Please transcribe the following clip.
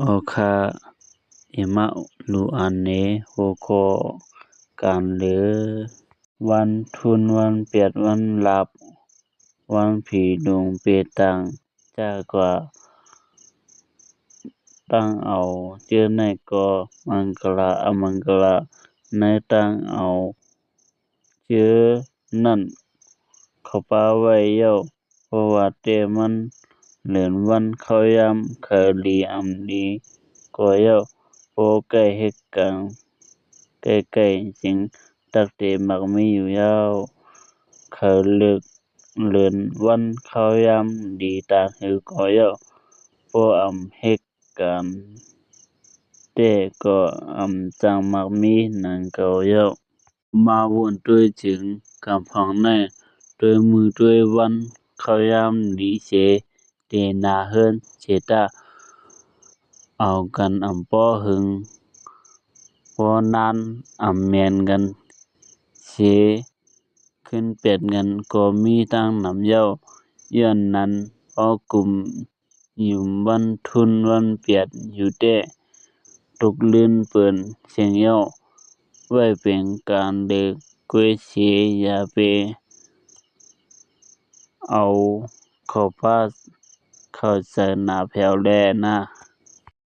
ໂອຄາ ເອມາລູອັນເນ ຫົວຂໍ້ການເລີ ວັນທຸນ ວັນປຽດ ວັນລາບ ວັນຜີດົງເປຕັງ ຈາກວ່າ ຕັ້ງເອົາເຈີໃນກໍມັງກະລາ ອະມັງກະລາ ໃນຕັ້ງເອົາເຈີນັ້ນ ເຂົາປະໄວ້ແລ້ວ ບໍ່ວ່າແຕ່ມັນເດືອນວັນເຂົ້າຍາມ ເຂົາດີອຳດີກໍແລ້ວ ພໍໃກ້ເຮັດການໃກ້ໆ ຈຶ່ງຕັກແຕ່ໝາກມີຢູ່ແລ້ວ ເຂົາເລືອກເດືອນວັນເຂົ້າຍາມດີຕ່າງຫາກກໍແລ້ວ ພໍອຳເຮັດການແຕ່ກໍອຳຈັ່ງໝາກມີນັ້ນກໍແລ້ວ. ມາວົນຕົວເຖິງກຳພັງໃນ ຕົວມື້ຕົວວັນເຂົ້າຍາມດີເສ ແຕ່ໜ້າເຮືອນເສຕາ ເອົາກັນອຳພໍເຫິງ ພໍນານອຳແມ່ນກັນເສ ຂຶ້ນແປດເງິນກໍມີຕັ້ງນຳແລ້ວ ຍ້ອນນັ້ນ ພໍກຸມ ຍາມວັນທຸນວັນປຽດຢູ່ແຕ່ ຕົກລື່ນເປີນເສັງແລ້ວ ໄວ້ເປັນການເລີກກ້ວຍເສ ຢ່າໄປເອົາເຂົ້າປາກ ເຂົ້າໃຈໜ້າແຜວແລນະ.